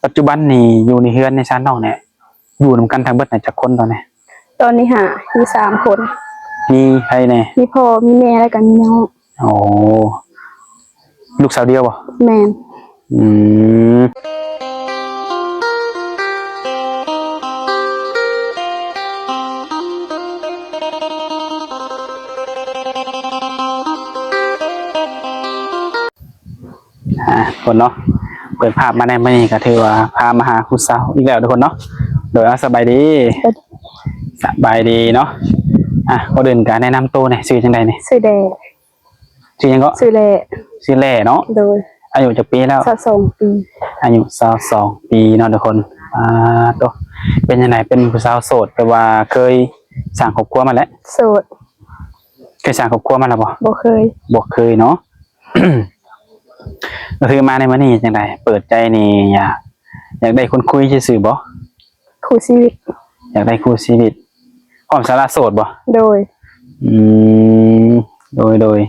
ປັດຈຸບັນນີ້ຢູ່ໃນເຮືອນໃນຊານນ້ອງນີ້ ຢູ່ນຳກັນທັງເບິດນະຈັກຄົນຕອນນີ້? ຕອນນີ້ຫາ ມີສາມຄົນ. ມີໃຜແດ່? ມີພໍ່ ມີແມ່ ແລ້ວກໍມີນ້ອງ. ໂອ້ ລູກສາວດຽວບໍ່? ແມ່ນ. ອືມ ອ່າ ທຸກຄົນເນາະ ເປີດພາບມາໃນມື້ນີ້ກໍຖືວ່າພາມາຫາຜູ້ສາວອີກແລ້ວທຸກຄົນເນາະ. ໂດຍ ເອົາ ສະບາຍດີ. ສະບາຍດີເນາະ. ອ່າ ກ່ອນອື່ນກໍແນະນຳໂຕແດ່ ຊື່ຈັ່ງໃດນີ້? ຊື່ແດ່. ຊື່ຫຍັງເກາະ? ຊື່ແຫຼ. ຊື່ແຫຼເນາະ. ໂດຍ. ອາຍຸຈັກປີແລ້ວ? ຊາວສອງປີ. ອາຍຸຊາວສອງປີເນາະທຸກຄົນ. ອ່າ ໂຕ ເປັນຈັ່ງໃດ ເປັນຜູ້ສາວໂສດ ແບບວ່າເຄີຍສ້າງຄອບຄົວມາແລ້ວ? ໂສດ. ເຄີຍສ້າງຄອບຄົວມາແລ້ວບໍ່? ບໍ່ເຄີຍ. ບໍ່ເຄີຍເນາະ. ກໍຄືມາໃນມື້ນີ້ຈັ່ງໃດ ເປີດໃຈນີ້ ຢາກ ຢາກໄດ້ຄົນຄຸຍຊື່ໆບໍ່? ຄູ່ຊີວິດ. ຢາກໄດ້ຄູ່ຊີວິດ ພ້ອມສະຫຼະໂສດບໍ່? ໂດຍ. ອືມ ໂດຍ ໂດຍ.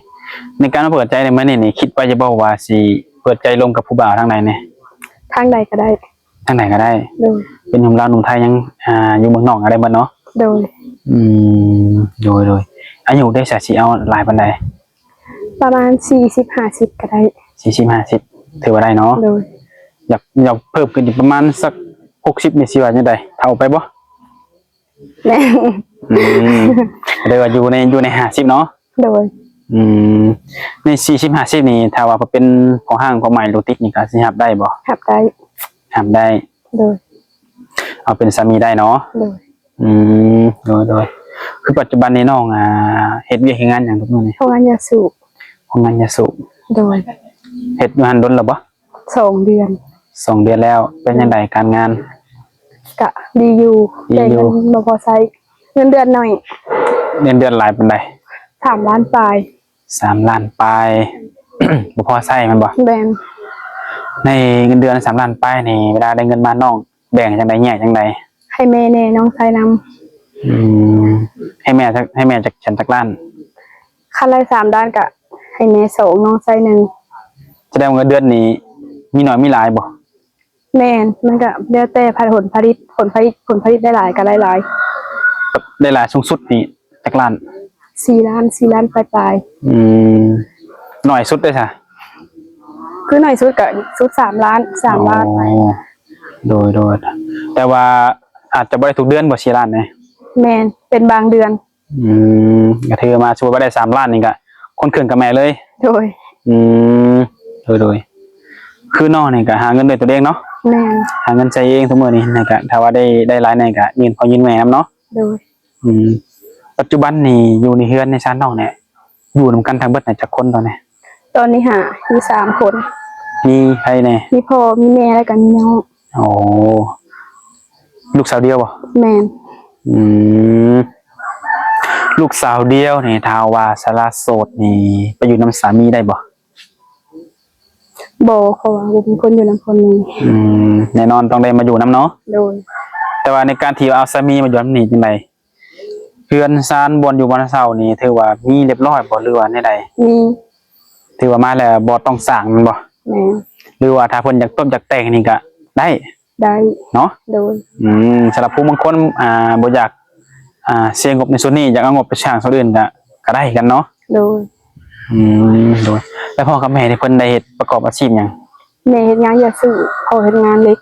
ໃນການມາເປີດໃຈໃນມື້ນີ້ນີ້ ຄິດໄວ້ຢູ່ບໍ່ວ່າຊິເປີດໃຈລົມກັບຜູ້ບ່າວທາງໃດແດ່? ທາງໃດກໍໄດ້. ທາງໃດກໍໄດ້. ໂດຍ. ເປັນໜຸ່ມລາວໜຸ່ມໄທ ຍັງ ອ່າ ຢູ່ເມືອງນອກກໍໄດ້ເບິດເນາະ? ໂດຍ. ອືມ ໂດຍ ໂດຍ. ອາຍຸເດ ສະ ຊິເອົາຫຼາຍປານໃດ? ປະມານສີ່ສິບ ຫ້າສິບກໍໄດ້. ສີ່ສິບ ຫ້າສິບ ຖືວ່າໄດ້ເນາະ? ໂດຍ. ຢາກ ຢາກເພີ່ມຂຶ້ນອີກປະມານສັກຫົກສິບນີ້ ຊິວ່າຈັ່ງໃດ? ເຖົ້າໄປບໍ່? ແມ່ນ. ອືມ ກໍເລີຍວ່າຢູ່ໃນ ຢູ່ໃນຫ້າສິບເນາະ? ໂດຍ. ອືມ ໃນສີ່ສິບ ຫ້າສິບນີ້ ຖ້າວ່າເປັນພໍ່ຮ້າງພໍ່ໃໝ່ລູກຕິດນີ້ ກໍຊິຮັບໄດ້ບໍ່? ຮັບໄດ້. ຮັບໄດ້. ໂດຍ. ເອົາເປັນສາມີໄດ້ເນາະ? ໂດຍ. ອືມ ໂດຍ ໂດຍ. ຄືປັດຈຸບັນນີ້ນ້ອງ ອ່າ ເຮັດວຽກເຮັດງານຫຍັງທຸກມື້ນີ້? ໂຮງງານຢາສູບ. ໂຮງງານຢາສູບ. ໂດຍ. ເຮັດຢູ່ຫັ້ນດົນແລ້ວບໍ່? ສອງເດືອນ. ສອງເດືອນແລ້ວ. ເປັນຈັ່ງໃດການງານ? ກະດີຢູ່. ດີຢູ່. ແຕ່ເງິນບໍ່ພໍໃຊ້. ເງິນເດືອນໜ້ອຍ. ເງິນເດືອນຫຼາຍປານໃດ? ສາມລ້ານປາຍ. ສາມລ້ານປາຍ ບໍ່ພໍໃຊ້ແມ່ນບໍ່? ແມ່ນ. ໃນເງິນເດືອນສາມລ້ານປາຍນີ້ ເວລາໄດ້ເງິນມາ ນ້ອງແບ່ງຈັ່ງໃດ ແຍກຈັ່ງໃດ? ໃຫ້ແມ່ແດ່ ນ້ອງຊາຍນຳ. ອືມ ໃຫ້ແມ່ຈັກ ໃຫ້ແມ່ຈັກ ສັນຈັກລ້ານ? ຄັນໄດ້ສາມລ້ານກະໃຫ້ແມ່ສອງ ນ້ອງຊາຍໜຶ່ງ. ສະແດງວ່າເດືອນນີ້ມີໜ້ອຍມີຫຼາຍບໍ່? ແມ່ນ ມັນກະແລ້ວແຕ່ຜົນຜະລິດ ຜົນຜະລິດ ຜົນຜະລິດໄດ້ຫຼາຍກະໄດ້ຫຼາຍ. ໄດ້ຫຼາຍສູງສຸດນີ້ຈັກລ້ານ? ສີ່ລ້ານ ສີ່ລ້ານປາຍໆ. ອືມ ໜ້ອຍສຸດເດ້ຊະ? ຄືໜ້ອຍສຸດກະສຸດສາມລ້ານ ສາມລ້ານ. ອໍ ໂດຍໆ ແຕ່ວ່າອາດຈະບໍ່ໄດ້ທຸກເດືອນບໍ່ ສີ່ລ້ານນີ້? ແມ່ນ ເປັນບາງເດືອນ. ອືມ ກໍຖືວ່າ ສົມມຸດວ່າໄດ້ສາມລ້ານນີ້ກໍຄົນເຄິ່ງກັບແມ່ເລີຍ? ໂດຍ. ອືມ ໂດຍໆ ຄືນ້ອງນີ້ກໍຫາເງິນດ້ວຍຕົວເອງເນາະ? ແມ່ນ. ຫາເງິນໃຊ້ເອງທຸກມື້ນີ້ ແລ້ວກໍຖ້າວ່າໄດ້ ໄດ້ຫຼາຍແດ່ກໍຍື່ນພໍ່ຍື່ນແມ່ນຳເນາະ? ໂດຍ. ອືມ ປັດຈຸບັນນີ້ຢູ່ໃນເຮືອນໃນຊານນ້ອງນີ້ ຢູ່ນຳກັນທັງເບິດນະຈັກຄົນຕອນນີ້? ຕອນນີ້ຫາ ມີສາມຄົນ. ມີໃຜແດ່? ມີພໍ່ ມີແມ່ ແລ້ວກໍມີນ້ອງ. ໂອ້ ລູກສາວດຽວບໍ່? ແມ່ນ. ອືມ ລູກສາວດຽວນີ້ ຖ້າວ່າສະຫຼະໂສດນີ້ ໄປຢູ່ນຳສາມີໄດ້ບໍ່? ບໍ່ ເພາະວ່າບໍ່ມີຄົນຢູ່ນຳຄົນນີ້. ອືມ ແນ່ນອນຕ້ອງໄດ້ມາຢູ່ນຳເນາະ? ໂດຍ. ແຕ່ວ່າໃນການທີ່ວ່າເອົາສາມີມາຢູ່ນຳນີ້ຈັ່ງໃດ? ເຮືອນຊານ ບ່ອນຢູ່ບ່ອນເຊົານີ້ ຖືວ່າມີຮຽບຮ້ອຍບໍ່ ຫຼືວ່າແນວໃດ? ມີ. ຖືວ່າມາແລ້ວບໍ່ຕ້ອງສ້າງແມ່ນບໍ່? ແມ່ນ. ຫຼືວ່າຖ້າເພິ່ນຢາກຕົບຢາກແຕ່ງນີ້ກະໄດ້? ໄດ້. ເນາະ? ໂດຍ. ອືມ ສຳລັບຜູ້ບາງຄົນ ອ່າ ບໍ່ຢາກ ອ່າ ເສຍງົບໃນສ່ວນນີ້ ຢາກເອົາງົບໄປສ້າງສ່ວນອື່ນກະ ກະໄດ້ຄືກັນເນາະ? ໂດຍ. ອືມ ໂດຍ. ແລ້ວພໍ່ກັບແມ່ນີ້ເພິ່ນໄດ້ເຮັດປະກອບອາຊີບຫຍັງ? ແມ່ເຮັດງານຢາສູບ ພໍ່ເຮັດງານເຫຼັກ.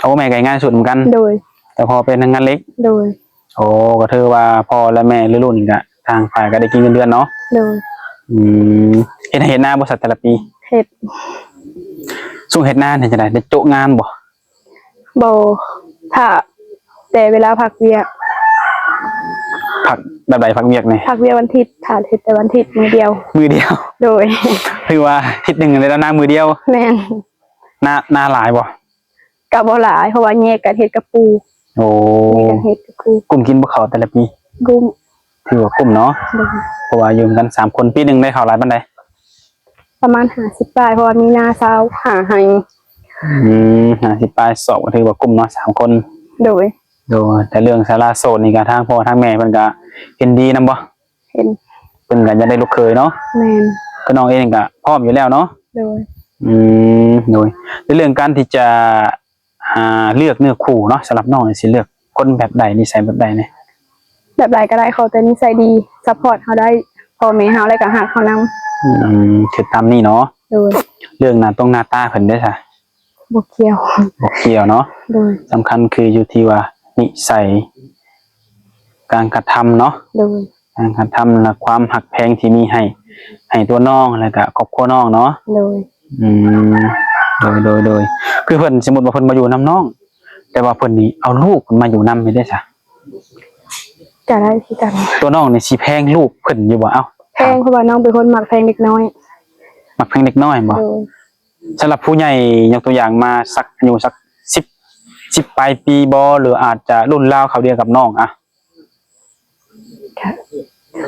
ໂອ້ ແມ່ກໍເຮັດງານສູບນຳກັນ? ໂດຍ. ແຕ່ພໍ່ເປັນພະນັກງານເຫຼັກ? ໂດຍ. ໂອ້ ກໍຖືວ່າພໍ່ ແລະ ແມ່ ຫຼືລູກນີ້ກະ ຕ່າງຝ່າຍກໍໄດ້ກິນເງິນເດືອນເນາະ? ໂດຍ. ອືມ ເຮັດໄຮ່ເຮັດນາບໍ່ ແຕ່ລະປີ? ເຮັດ. ຊ່ວງເຮັດນາເຮັດຈັ່ງໃດ ໄດ້ໂຈະງານບໍ່? ບໍ່ ຖ້າແຕ່ເວລາພັກວຽກ. ພັກແບບໃດ ພັກວຽກນີ້? ພັກວຽກວັນທິດ ຖ້າເຮັດແຕ່ວັນທິດມື້ດຽວ. ມື້ດຽວ? ໂດຍ. ຖືວ່າທິດໜຶ່ງໄດ້ນາມື້ດຽວ? ແມ່ນ. ນາ ນາຫຼາຍບໍ່? ກະບໍ່ຫຼາຍ ເພາະວ່າແຍກກັນເຮັດກັບປູ່. ໂອ້ ແຍກກັນເຮັດກັບປູ່. ກຸ້ມກິນບໍ່ເຂົ້າແຕ່ລະປີ? ກຸ້ມ. ຖືວ່າກຸ້ມເນາະ? ໂດຍ. ເພາະວ່າຢູ່ນຳກັນສາມຄົນ ປີໜຶ່ງໄດ້ເຂົ້າຫຼາຍປານໃດ? ປະມານຫ້າສິບປາຍ ເພາະວ່າມີນາຊາວຫ້າໄຮ່. ອືມ ຫ້າສິບປາຍສອບ ກໍຖືວ່າກຸ້ມເນາະ ສາມຄົນ. ໂດຍ. ໂດຍ. ແຕ່ເລື່ອງສາລະໂສດນີ້ກະ ທາງພໍ່ທາງແມ່ເພິ່ນກະເຫັນດີນຳບໍ່? ເຫັນ. ເພິ່ນກໍຢາກໄດ້ລູກເຂີຍເນາະ? ແມ່ນ. ຄືນ້ອງເອງກໍພ້ອມຢູ່ແລ້ວເນາະ? ໂດຍ. ອືມ ໂດຍ. ໃນເລື່ອງການທີ່ຈະ ອ່າ ເລືອກເນື້ອຄູ່ເນາະ ສຳລັບນ້ອງນີ້ຊິເລືອກຄົນແບບໃດ ນິໄສແບບໃດແດ່? ແບບໃດກໍໄດ້ ຂໍແຕ່ນິໄສດີ ຊັບພອດເຮົາໄດ້ ພໍ່ແມ່ເຮົາ ແລ້ວກໍຮັກເຮົານຳ. ອືມ ຄືຕາມນີ້ເນາະ. ໂດຍ. ເລື່ອງໜ້າຕົງໜ້າຕາເພິ່ນເດ້ຊະ? ບໍ່ກ່ຽວ. ບໍ່ກ່ຽວເນາະ. ໂດຍ. ສຳຄັນຄືຢູ່ທີ່ວ່ານິໄສ ການກະທຳເນາະ. ໂດຍ. ການກະທຳ ແລະ ຄວາມຮັກແພງທີ່ມີໃຫ້ ໃຫ້ຕົວນ້ອງ ແລະ ກະຄອບຄົວນ້ອງເນາະ. ໂດຍ. ອືມ ໂດຍ ໂດຍ ໂດຍ. ຄືເພິ່ນ ສົມມຸດວ່າເພິ່ນມາຢູ່ນຳນ້ອງ ແຕ່ວ່າເພິ່ນນີ້ເອົາລູກເພິ່ນມາຢູ່ນຳເຮັດໄດ້ຊະ? ກະໄດ້ຄືກັນ. ຕົວນ້ອງນີ້ຊິແພງລູກເພິ່ນຢູ່ບໍ່? ເອົ້າ ແພງ ຖາມ ເພາະວ່ານ້ອງເປັນຄົນມັກແພງເດັກນ້ອຍ. ມັກແພງເດັກນ້ອຍບໍ່? ໂດຍ. ສຳລັບຜູ້ໃຫຍ່ ຍົກຕົວຢ່າງມາສັກ ອາຍຸສັກສິບ ສິບປາຍປີບໍ່ ຫຼືອາດຈະລຸ້ນລາວຄາວດຽວກັບນ້ອງ? ອະ ກະ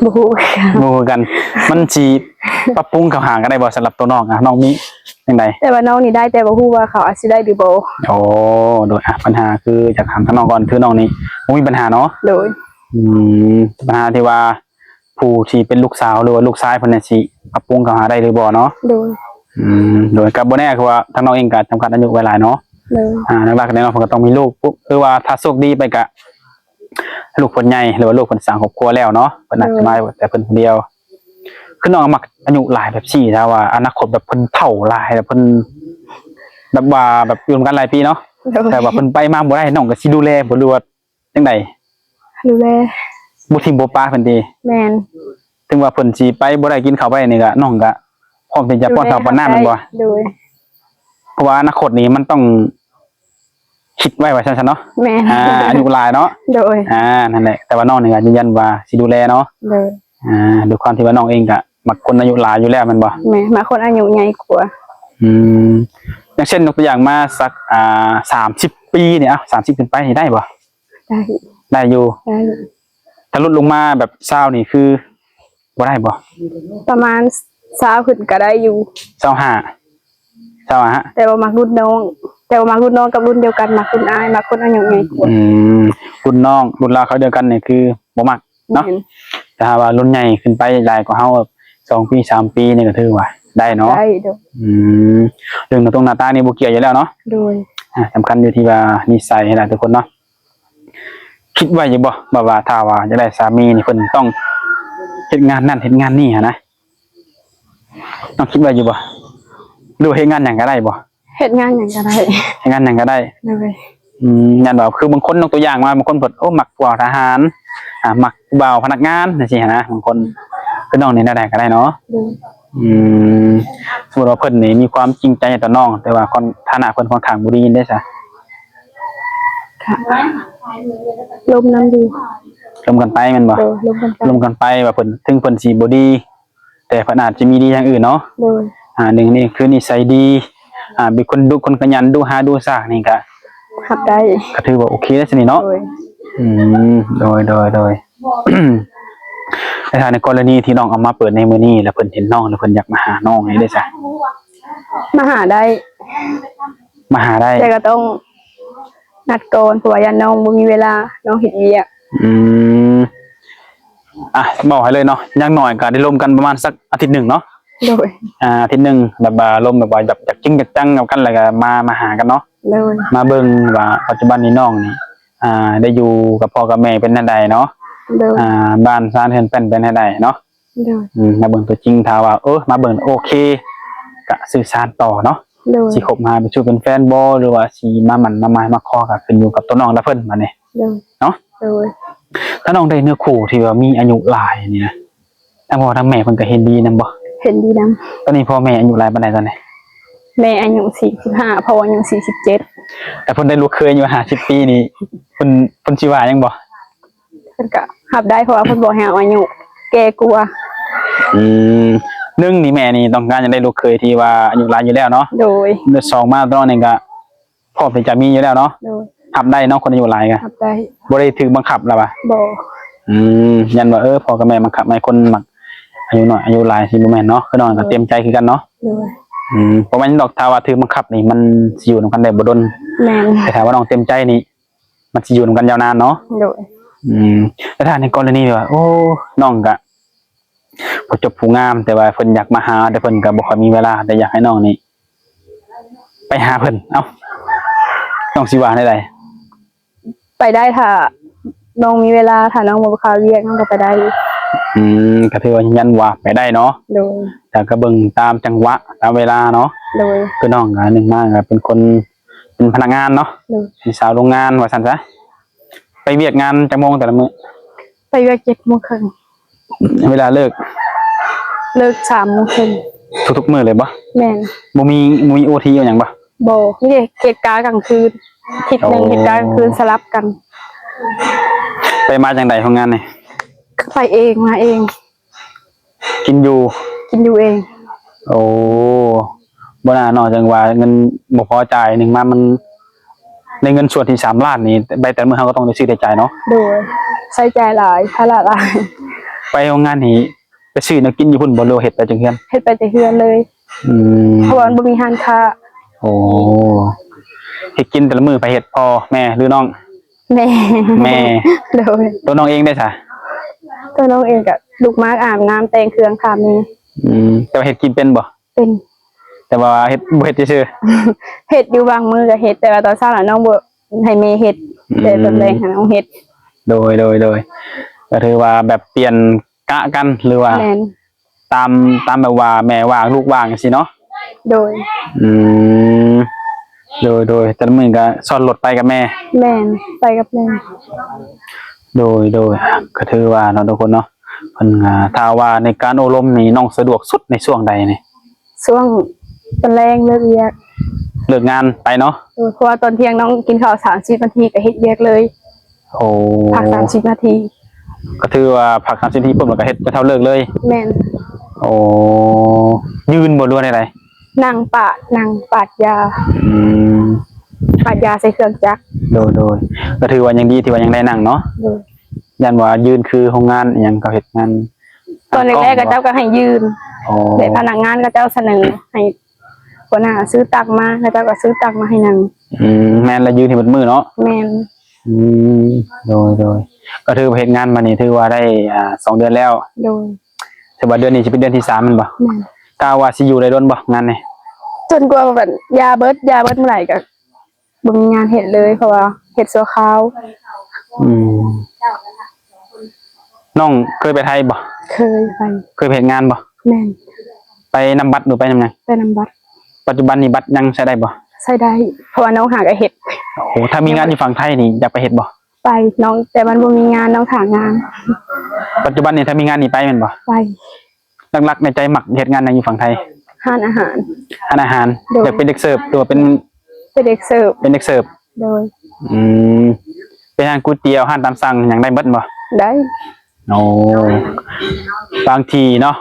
ບໍ່ຮູ້ຄືກັນ. ບໍ່ຮູ້ຄືກັນ. ມັນຊິປັບປຸງເຂົ້າຫາກັນໄດ້ບໍ່ ສຳລັບຕົວນ້ອງ? ອະ ນ້ອງມີຈັ່ງໃດ? ແຕ່ວ່ານ້ອງນີ້ໄດ້ ແຕ່ບໍ່ຮູ້ວ່າເຂົາອາດຊິໄດ້ຫຼືບໍ່. ໂອ້ ໂດຍ. ອະ ບັນຫາຄືຢາກຖາມທາງນ້ອງກ່ອນ ຄືນ້ອງນີ້ບໍ່ມີບັນຫາເນາະ? ໂດຍ. ອືມ ບັນຫາທີ່ວ່າ ຜູ້ທີ່ເປັນລູກສາວ ຫຼືວ່າລູກຊາຍເພິ່ນນີ້ຊິປັບປຸງເຂົ້າຫາໄດ້ຫຼືບໍ່ເນາະ? ໂດຍ. ອືມ ໂດຍ. ກໍບໍ່ແນ່ ຄືວ່າທາງນ້ອງເອງກໍຈຳກັດອາຍຸໄວ້ຫຼາຍເນາະ. ໂດຍ. ອ່າ ຫຼັກໆແນ່ນອນເພິ່ນກໍຕ້ອງມີລູກ ຫຼືວ່າຖ້າໂຊກດີໄປກໍ ລູກເພິ່ນໃຫຍ່ ຫຼືວ່າລູກເພິ່ນສ້າງຄອບຄົວແລ້ວເນາະ ເພິ່ນອາດຈະມາແຕ່ເພິ່ນຜູ້ດຽວ. ໂດຍ. ຄືນ້ອງມັກອາຍຸຫຼາຍແບບຊີ້ ຖ້າວ່າອະນາຄົດແບບເພິ່ນເຖົ້າຫຼາຍແລ້ວ ເພິ່ນແບບວ່າແບບຢູ່ນຳກັນຫຼາຍປີເນາະ. ໂດຍ. ແຕ່ວ່າເພິ່ນໄປມາບໍ່ໄດ້ ນ້ອງກໍຊິດູແລບໍ່ ຫຼືວ່າ ຈັ່ງໃດ? ດູແລ ບໍ່ຖິ້ມບໍ່ປະເພິ່ນຕິ? ແມ່ນ. ເຖິງວ່າເພິ່ນຊິໄປບໍ່ໄດ້ ກິນເຂົ້າໄປນີ້ກະ ນ້ອງກະພ້ອມທີ່ຈະປ້ອນເຂົ້າປ້ອນນ້ຳແມ່ນບໍ່? ໂດຍ. ເພາະວ່າອະນາຄົດນີ້ມັນຕ້ອງຄິດໄວ້ວ່າຊັ້ນຊະເນາະ. ແມ່ນ. ອາ ອາຍຸຫຼາຍເນາະ. ໂດຍ. ອາ ນັ້ນແຫຼະ ແຕ່ວ່ານ້ອງນີ້ກະຢືນຢັນວ່າຊິດູແລເນາະ. ໂດຍ. ອາ ດ້ວຍຄວາມທີ່ວ່ານ້ອງເອງກະມັກຄົນອາຍຸຫຼາຍຢູ່ແລ້ວແມ່ນບໍ່? ແມ່ນ ມັກຄົນອາຍຸໃຫຍ່ກວ່າ. ອືມ ຢ່າງເຊັ່ນ ຍົກຕົວຢ່າງມາສັກ ອາ ສາມສິບປີນີ້ ເອົ້າ ສາມສິບຂຶ້ນໄປນີ້ໄດ້ບໍ່? ໄດ້ ໄດ້ຢູ່. ໄດ້. ຖ້າຫຼຸດລົງມາແບບຊາວນີ້ຄືບໍ່ໄດ້ບໍ່? ປະມານຊາວຂຶ້ນກໍໄດ້ຢູ່. ຊາວຫ້າ ຊາວຫ້າ ແຕ່ວ່າມັກລຸ້ນນ້ອງ ແຕ່ວ່າມັກລຸ້ນນ້ອງກັບລຸ້ນດຽວກັນ ມັກລຸ້ນອ້າຍ ມັກຄົນອາຍຸໃຫຍ່ກວ່າ. ອືມ ລຸ້ນນ້ອງ ລຸ້ນລາວຄາວດຽວກັນນີ້ຄືບໍ່ມັກ ເນາະ. ແມ່ນ. ແຕ່ຖ້າວ່າລຸ້ນໃຫຍ່ຂຶ້ນໄປຫຼາຍກວ່າເຮົາ ສອງປີ ສາມປີນີ້ກໍຖືວ່າໄດ້ເນາະ. ໄດ້. ໂດຍ. ອືມ ເລື່ອງໜ້າຕົງໜ້າຕານີ້ບໍ່ກ່ຽວຢູ່ແລ້ວເນາະ. ໂດຍ. ອ່າ ສຳຄັນຢູ່ທີ່ວ່ານິໄສຫັ້ນລະທຸກຄົນເນາະ. ຄິດໄວ້ຢູ່ບໍ່ ແບບວ່າຖ້າວ່າຢາກໄດ້ສາມີນີ້ ເພິ່ນຕ້ອງເຮັດງານນັ້ນເຮັດງານນີ້ຫັ້ນນະ? ນ້ອງຄິດໄວ້ຢູ່ບໍ່ ຫຼືວ່າເຮັດງານຫຍັງກໍໄດ້ບໍ່? ເຮັດງານຫຍັງກໍໄດ້. ເຮັດງານຫຍັງກໍໄດ້. ໂດຍ. ອືມ ຢ້ານວ່າຄືບາງຄົນ ຍົກຕົວຢ່າງມາ ບາງຄົນເພິ່ນ ໂອ້ ມັກຜູ້ບ່າວທະຫານ ອາ ມັກຜູ້ບ່າວພະນັກງານ ຈັ່ງຊີ້ຫັ້ນນະ. ບາງຄົນ ອືມ ຄືນ້ອງນີ້ແນວໃດກໍໄດ້ເນາະ. ໂດຍ. ອືມ ສົມມຸດວ່າເພິ່ນນີ້ມີຄວາມຈິງໃຈຕໍ່ນ້ອງ ແຕ່ວ່າຄອນ ຖານະເພິ່ນຄ່ອນຂ້າງບໍ່ດີເດ້ຊະ? ກໍລົມນຳຢູ່. ລົມກັນໄປແມ່ນບໍ່? ໂດຍ ລົມກັນໄປ. ລົມກັນໄປວ່າເພິ່ນ ເຖິງເພິ່ນຊິບໍ່ດີ ແຕ່ເພິ່ນອາດຈະມີດີຢ່າງອື່ນເນາະ. ໂດຍ. ອ່າ ໜຶ່ງນີ້ຄືນິໄສດີ ອ່າ ເປັນຄົນດຸ ຄົນຂະຫຍັນ ດຸຫາດຸສານີ້ກະຮັບໄດ້ ກະຖືວ່າໂອເຄແລ້ວຊັ້ນນີ້ເນາະ. ໂດຍ. ອືມ ໂດຍ ໂດຍ ໂດຍ. ແຕ່ຖ້າໃນກໍລະນີທີ່ນ້ອງເອົາມາເປີດໃນມື້ນີ້ ແລ້ວເພິ່ນເຫັນນ້ອງ ແລ້ວເພິ່ນຢາກມາຫານ້ອງນີ້ເດ້ຊະ? ມາຫາໄດ້. ມາຫາໄດ້ ແຕ່ກໍຕ້ອງ ນັດກ່ອນ ເພາະວ່າຢ້ານນ້ອງບໍ່ມີເວລາ ນ້ອງເຮັດວຽກ. ອືມ ອ່ະ ເວົ້າໃຫ້ເລີຍເນາະ ຢ່າງໜ້ອຍກໍໄດ້ລົມກັນປະມານສັກອາທິດໜຶ່ງເນາະ. ໂດຍ. ອ່າ ອາທິດໜຶ່ງ ແບບວ່າລົມ ແບບວ່າຢາກ ຢາກຈິງຢາກຈັງກັບກັນ ແລ້ວກໍມາ ມາຫາກັນເນາະ. ໂດຍ. ມາເບິ່ງວ່າປັດຈຸບັນນີ້ນ້ອງນີ້ ອ່າ ໄດ້ຢູ່ກັບພໍ່ກັບແມ່ເປັນແນວໃດເນາະ. ໂດຍ. ອ່າ ບ້ານຊານເຮືອນແປ້ນເປັນແນວໃດເນາະ. ໂດຍ. ອືມ ມາເບິ່ງຕົວຈິງ ຖ້າວ່າ ເອີ ມາເບິ່ງໂອເຄ ກະສື່ສານຕໍ່ເນາະ. ໂດຍ. ຊິຄົບຫາເປັນຊູ່ເປັນແຟນບໍ່ ຫຼືວ່າຊິມາໝັ້ນມາໝາຍມາຂໍ ກະຂຶ້ນຢູ່ກັບຕົວນ້ອງລະເພິ່ນບາດນີ້. ໂດຍ. ເນາະ. ໂດຍ. ຖ້ານ້ອງໄດ້ເນື້ອຄູ່ທີ່ວ່າມີອາຍຸຫຼາຍນີ້ນະ ທາງພໍ່ທາງແມ່ເພິ່ນກະເຫັນດີນຳບໍ່? ເຫັນດີນຳ. ຕອນນີ້ພໍ່ແມ່ອາຍຸຫຼາຍປານໃດຕອນນີ້? ແມ່ອາຍຸສີ່ສິບຫ້າ ພໍ່ອາຍຸສີ່ສິບເຈັດ. ແຕ່ເພິ່ນໄດ້ລູກເຂີຍອາຍຸຫ້າສິບປີນີ້ ເພິ່ນ ເພິ່ນຊິວ່າຫຍັງບໍ່? ເພິ່ນກະຮັບໄດ້ ເພາະວ່າເພິ່ນບໍ່ໃຫ້ເອົາອາຍຸແກ່ກວ່າ. ອືມ ໜຶ່ງນີ້ແມ່ນີ້ຕ້ອງການຢາກໄດ້ລູກເຂີຍທີ່ວ່າອາຍຸຫຼາຍຢູ່ແລ້ວເນາະ. ໂດຍ. ສອງມາຕອນນີ້ກະພ້ອມທີ່ຈະມີຢູ່ແລ້ວເນາະ. ໂດຍ. ຮັບໄດ້ເນາະ ຄົນອາຍຸຫຼາຍກະຮັບໄດ້. ບໍ່ໄດ້ຖືກບັງຄັບລະຫວາ? ບໍ່. ອືມ ຢ້ານວ່າ ເອີ ພໍ່ກັບແມ່ບັງຄັບໃຫ້ຄົນມັກອາຍຸນ້ອຍອາຍຸຫຼາຍ ຊິບໍ່ແມ່ນເນາະ. ຄືນ້ອງກະເຕັມໃຈຄືກັນເນາະ. ໂດຍ. ອືມ ບໍ່ແມ່ນດອກ ຖ້າວ່າຖືກບັງຄັບນີ້ມັນຊິຢູ່ນຳກັນໄດ້ບໍ່ດົນ. ແມ່ນ. ແຕ່ຖ້າວ່ານ້ອງເຕັມໃຈນີ້ ມັນຊິຢູ່ນຳກັນຍາວນານເນາະ. ໂດຍ. ອືມ ແຕ່ຖ້າໃນກໍລະນີທີ່ວ່າ ໂອ້ ນ້ອງກະບໍ່ຈົບຜູ້ງາມ ແຕ່ວ່າເພິ່ນຢາກມາຫາ ແຕ່ເພິ່ນກະບໍ່ຄ່ອຍມີເວລາ ແຕ່ຢາກໃຫ້ນ້ອງນີ້ໄປຫາເພິ່ນ ເອົ້າ ນ້ອງຊິວ່າແນວໃດ? ໄປໄດ້ ຖ້ານ້ອງມີເວລາ, ຖ້ານ້ອງບໍ່ຄາວຽກ ນ້ອງກໍໄປໄດ້. ອືມ ກໍຖືວ່າຢືນຢັນວ່າໄປໄດ້ເນາະ. ໂດຍ. ແຕ່ກໍເບິ່ງຕາມຈັງຫວະຕາມເວລາເນາະ. ໂດຍ. ຄືນ້ອງກໍໜຶ່ງມາກໍເປັນຄົນ ເປັນພະນັກງານເນາະ. ໂດຍ. ເປັນສາວໂຮງງານວ່າຊັ້ນຊະ. ໄປວຽກງານຈັກໂມງແຕ່ລະມື້? ໄປວຽກເຈັດໂມງເຄິ່ງ. ເວລາເລີກ? ເລີກສາມໂມງເຄິ່ງ. ທຸກໆມື້ເລີຍບໍ່? ແມ່ນ. ບໍ່ມີ ບໍ່ມີໂອທີອີ່ຫຍັງບໍ່? ບໍ່ ມີແຕ່ເຮັດກະກາງຄືນ. ທິດໜຶ່ງ ອໍ ເຮັດກະກາງຄືນສະຫຼັບກັນ. ໄປມາຈັ່ງໃດໂຮງງານນີ້? ໄປເອງ ມາເອງ. ກິນຢູ່ ກິນຢູ່ເອງ. ໂອ້ ບໍ່ໜ້າເນາະ ຈັ່ງວ່າເງິນບໍ່ພໍຈ່າຍ. ໜຶ່ງມາມັນ ໃນເງິນສ່ວນທີ່ສາມລ້ານນີ້ ໄປແຕ່ລະມື້ເຮົາກໍຕ້ອງໄດ້ຊື້ໄດ້ຈ່າຍເນາະ. ໂດຍ. ໃຊ້ຈ່າຍຫຼາຍ ພາລະຫຼາຍ. ໄປໂຮງງານນີ້ ໄປຊື້ແນວກິນຢູ່ພຸ້ນບໍ່ ຫຼືວ່າເຮັດໄປແຕ່ເຮືອນ? ເຮັດໄປແຕ່ເຮືອນເລີຍ. ອືມ ເພາະວ່າມັນບໍ່ມີຮ້ານຄ້າ. ໂອ້ ເຮັດກິນແຕ່ລະມື້ໃຜເຮັດ ພໍ່ ແມ່ ຫຼືນ້ອງ? ແມ່. ແມ່. ໂດຍ. ຕົວນ້ອງເອງເດຊະ? ຕົວນ້ອງເອງກໍລຸກມາອາບນ້ຳແຕ່ງເຄື່ອງຖ້າແມ່. ອືມ ແຕ່ວ່າເຮັດກິນເປັນບໍ່? ເປັນ. ແຕ່ວ່າເຮັດ ບໍ່ເຮັດຊື່ໆ? ເຮັດຢູ່ບາງມື້ກໍເຮັດ ແຕ່ວ່າຕອນເຊົ້ານະນ້ອງບໍ່ໃຫ້ແມ່ເຮັດ. ອືມ ແຕ່ຕອນແລງໃຫ້ນ້ອງເຮັດ. ໂດຍ ໂດຍ ໂດຍ. ກໍຖືວ່າແບບປ່ຽນກະກັນ ຫຼືວ່າ ແມ່ນ ຕາມ ຕາມແບບວ່າແມ່ວ່າງ ລູກວ່າງຈັ່ງຊີ້ເນາະ. ໂດຍ. ອືມ ໂດຍ ໂດຍ. ແຕ່ລະມື້ກໍຊ້ອນລົດໄປກັບແມ່? ແມ່ນ ໄປກັບແມ່. ໂດຍ ໂດຍ. ກໍຖືວ່າເນາະ ທຸກຄົນເນາະ ເພິ່ນ ອ່າ ຖ້າວ່າໃນການໂອ້ລົມນີ້ ນ້ອງສະດວກສຸດໃນຊ່ວງໃດນີ້? ຊ່ວງຕອນແລງເລີກວຽກ ເລີກງານໄປເນາະ. ໂດຍ. ເພາະວ່າຕອນທ່ຽງນ້ອງກິນເຂົ້າສາມສິບນາທີກໍເຮັດວຽກເລີຍ. ໂອ້ ພັກສາມສິບນາທີ. ກໍຖືວ່າພັກສາມສິບນາທີປຸບ ແລ້ວກໍເຮັດຈົນເທົ່າເລີກເລີຍ. ແມ່ນ. ໂອ້ ຢືນບໍ່ ຫຼືວ່າແນວໃດ? ນັ່ງປາດ ນັ່ງປາດຢາ. ອືມ ປາດຢາໃສ່ເຄື່ອງຈັກ. ໂດຍ ໂດຍ. ກໍຖືວ່າຍັງດີທີ່ວ່າຍັງໄດ້ນັ່ງເນາະ. ໂດຍ. ຢ້ານວ່າຢືນຄືໂຮງງານອີ່ຫຍັງ ເຂົາເຮັດງານ ຕອນແລກໆ ເຂົາເຈົ້າກໍໃຫ້ຢືນ. ອໍ ແບບພະນັກງານເຂົາເຈົ້າສະເໜີໃຫ້ຫົວໜ້າຊື້ຕັ່ງມາ ເຂົາເຈົ້າກໍຊື້ຕັ່ງມາໃຫ້ນັ່ງ. ອືມ ແມ່ນລະ ຢືນໃຫ້ເບິດມື້ເນາະ. ແມ່ນ. ອືມ ໂດຍ ໂດຍ. ກໍຖືວ່າເຮັດງານມານີ້ຖືວ່າໄດ້ ອ່າ ສອງເດືອນແລ້ວ. ໂດຍ. ຖືວ່າເດືອນນີ້ຊິເປັນເດືອນທີສາມແມ່ນບໍ່? ແມ່ນ. ກະວ່າຊິຢູ່ໄດ້ດົນບໍ່ງານນີ້? ຈົນກວ່າແບບຢາເບິດ ຢາເບິດເມື່ອໃດກໍ ບໍ່ມີງານເຮັດເລີຍ ເພາະວ່າເຮັດຊົ່ວຄາວ. ອືມ ນ້ອງເຄີຍໄປໄທບໍ່? ເຄີຍໄປ. ເຄີຍໄປເຮັດງານບໍ່? ແມ່ນ. ໄປນຳບັດ ຫຼືໄປນຳຫຍັງ? ໄປນຳບັດ. ປັດຈຸບັນນີ້ບັດຍັງໃຊ້ໄດ້ບໍ່? ໃຊ້ໄດ້ ເພາະວ່ານ້ອງຫາກໍເຮັດ. ໂອ້ ຖ້າມີງານຢູ່ຝັ່ງໄທນີ້ຢາກໄປເຮັດບໍ່? ໄປນ້ອງ ແຕ່ມັນບໍ່ມີງານ ນ້ອງຖ້າງານ. ປັດຈຸບັນນີ້ຖ້າມີງານນີ້ໄປແມ່ນບໍ່? ໄປ. ຫຼັກໆໃນໃຈມັກເຮັດງານຫຍັງຢູ່ຝັ່ງໄທ? ຮ້ານອາຫານ. ຮ້ານອາຫານ. ໂດຍ. ຢາກເປັນເດັກເສີບ ຫຼືວ່າເປັນ ເປັນເດັກເສີບ. ເປັນເດັກເສີບ. ໂດຍ. ອືມ ເປັນຮ້ານກ໋ວຍຕຽວ ຮ້ານຕາມສັ່ງຫຍັງໄດ້ເບິດບໍ່? ໄດ້. ໂອ້ ບາງທີເນາະ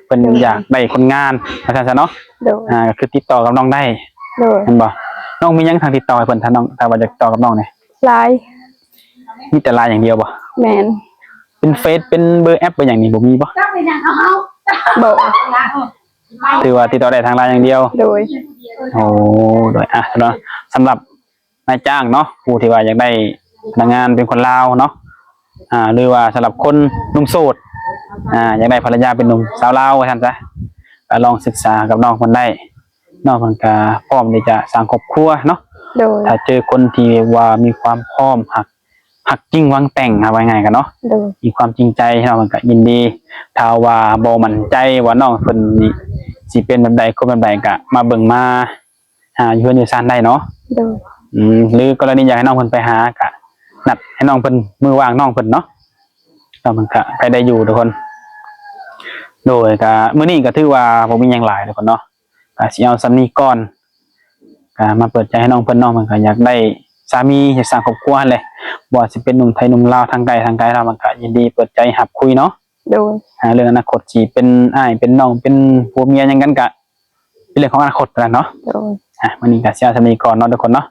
ເພິ່ນ ໂດຍ ຢາກໄດ້ຄົນງານວ່າຊັ້ນຊະເນາະ. ໂດຍ. ອ່າ ກໍຄືຕິດຕໍ່ກັບນ້ອງໄດ້. ໂດຍ. ແມ່ນບໍ່? ນ້ອງມີຫຍັງທາງຕິດຕໍ່ໃຫ້ເພິ່ນ ຖ້ານ້ອງ ຖ້າວ່າຢາກຕິດຕໍ່ກັບນ້ອງນີ້? ໄລນ໌. ມີແຕ່ ໄລນ໌ ຢ່າງດຽວບໍ່? ແມ່ນ. ເປັນເຟສ ເປັນເບີແອັບ ເບີຫຍັງນີ້ບໍ່ມີບໍ່? ບໍ່. ຖືວ່າຕິດຕໍ່ໄດ້ທາງ ໄລນ໌ ຢ່າງດຽວ. ໂດຍ. ໂອ້ ໂດຍ. ອ່ະ ສຳລັບ ສຳລັບນາຍຈ້າງເນາະ ຜູ້ທີ່ວ່າຢາກໄດ້ພະນັກງານເປັນຄົນລາວເນາະ ອ່າ ຫຼືວ່າສຳລັບຄົນໜຸ່ມໂສດ ອ່າ ຢາກໄດ້ພັນລະຍາເປັນໜຸ່ມສາວລາວວ່າຊັ້ນຊະ ກໍລອງສຶກສາກັບນ້ອງເພິ່ນໄດ້. ນ້ອງເພິ່ນກໍພ້ອມທີ່ຈະສ້າງຄອບຄົວເນາະ. ໂດຍ. ຖ້າເຈີຄົນທີ່ວ່າມີຄວາມພ້ອມ ຮັກ ຮັກຈິງຫວັງແຕ່ງ ເອົາວ່າງ່າຍໆກັນເນາະ. ໂດຍ. ມີຄວາມຈິງໃຈ ນ້ອງເພິ່ນກໍຍິນດີ. ຖ້າວ່າບໍ່ໝັ້ນໃຈວ່ານ້ອງເພິ່ນນີ້ຊິເປັນແບບໃດ ຄົນແບບໃດ ກໍມາເບິ່ງມາຫາຢູ່ເຮືອນຢູ່ຊານໄດ້ເນາະ. ໂດຍ. ອືມ ຫຼືກໍລະນີຢາກໃຫ້ນ້ອງເພິ່ນໄປຫາ ກໍນັດໃຫ້ນ້ອງເພິ່ນ ມື້ວ່າງນ້ອງເພິ່ນເນາະ. ນ້ອງເພິ່ນກໍໄປໄດ້ຢູ່ທຸກຄົນ. ໂດຍ. ກໍມື້ນີ້ກໍຖືວ່າບໍ່ມີຫຍັງຫຼາຍທຸກຄົນເນາະ. ກໍຊິເອົາສ່ຳນີ້ກ່ອນ ກໍມາເປີດໃຈໃຫ້ນ້ອງເພິ່ນ. ນ້ອງເພິ່ນກໍຢາກໄດ້ສາມີ ຢາກສ້າງຄອບຄົວຫັ້ນແຫຼະ. ບໍ່ວ່າຊິເປັນໜຸ່ມໄທໜຸ່ມລາວ ທາງໄກທາງໄກ ລາວມັນກໍຍິນດີເປີດໃຈຮັບຄຸຍເນາະ. ໂດຍ. ອ່າ ເລື່ອງອະນາຄົດຊິເປັນອ້າຍເປັນນ້ອງ ເປັນຜົວເມຍຫຍັງກັນ ກະເປັນເລື່ອງຂອງອະນາຄົດນັ້ນເນາະ. ໂດຍ. ອ່າ ມື້ນີ້ກະຊິເອົາສ່ຳນີ້ກ່ອນເນາະທຸກຄົນເນາະ.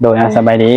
ໂດຍ. ໂດຍ ອ່າ ສະບາຍດີ.